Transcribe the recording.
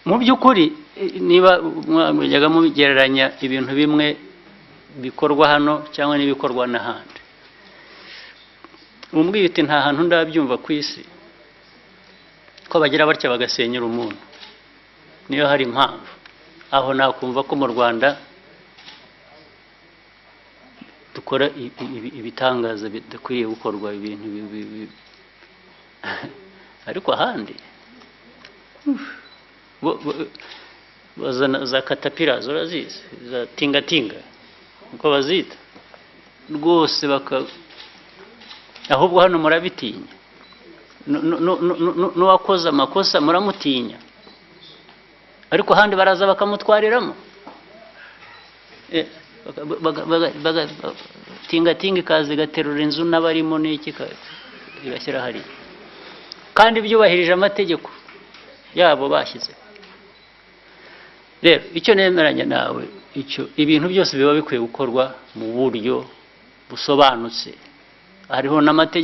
Mu by'ukuri, niba mwajyaga mugereranya ibintu bimwe bikorwa hano cyangwa n'ibikorwa n'ahandi, umbwiye uti nta hantu ndabyumva ku isi ko bagira batya bagasenyera umuntu, niyo hari impamvu, aho nakumva ko mu Rwanda dukora ibitangaza bidakwiriye gukorwa, ibintu ariko ahandi bazana za caterpillars, urazizi, za tingatinga uko bazita rwose, baka ahubwo hano murabitinya. N'uwakoze amakosa muramutinya, ariko ahandi baraza bakamutwariramo. Tingatinga ikaza igaterura inzu n'abarimo n'iki, igashyira hariya, kandi byubahirije amategeko yabo bashyize. Rero icyo nemeranya nawe, icyo ibintu byose biba bikwiye gukorwa mu buryo busobanutse, hariho n'amategeko.